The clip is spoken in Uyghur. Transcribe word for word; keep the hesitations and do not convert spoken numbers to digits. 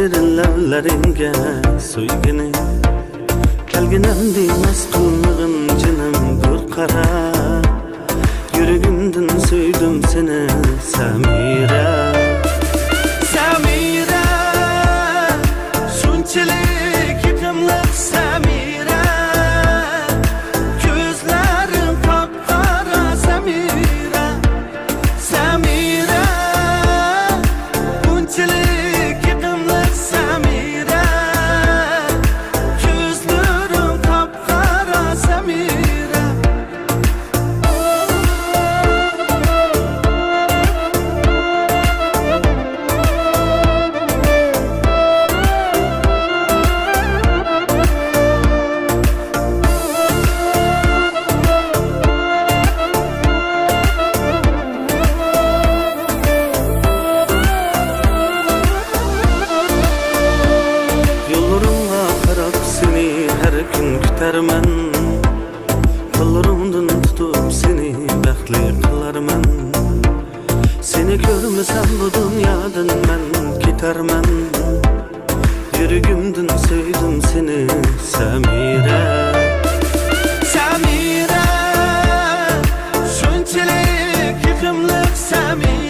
شېرىن لەۋلىرىڭگە سۆيگىنى، كەلگىنىمدە ناز قىلمىغىن جېنىم بىر قارا. يۈرىكىمدىن سۆيدۈم سېنى، سەمىرە. سەمىرە، شۇنچىلىك يېقىملىق سەمىرە. كۆزلىرىڭ قاپقارا سەمىرە. سەمىرە، بۇنچىلىك يېقىملىق سەمىرە. كۆزلىرىڭ قاپقارا سەمىرە. يوللىرىڭغا قاراپ سېنى ھەر كۈن كۈتەرمەن. قوللىرىڭدىن تۇتۇپ سېنى بەختلىك قىلارمەن. سېنى كۆرمىسەم بۇ دۇنيادىن مەن كېتەرمەن. يۈرىكىمدىن سۆيدۈم سېنى، سەمىرە. سەمىرە، شۇنچىلىك يېقىملىق سەمىرە.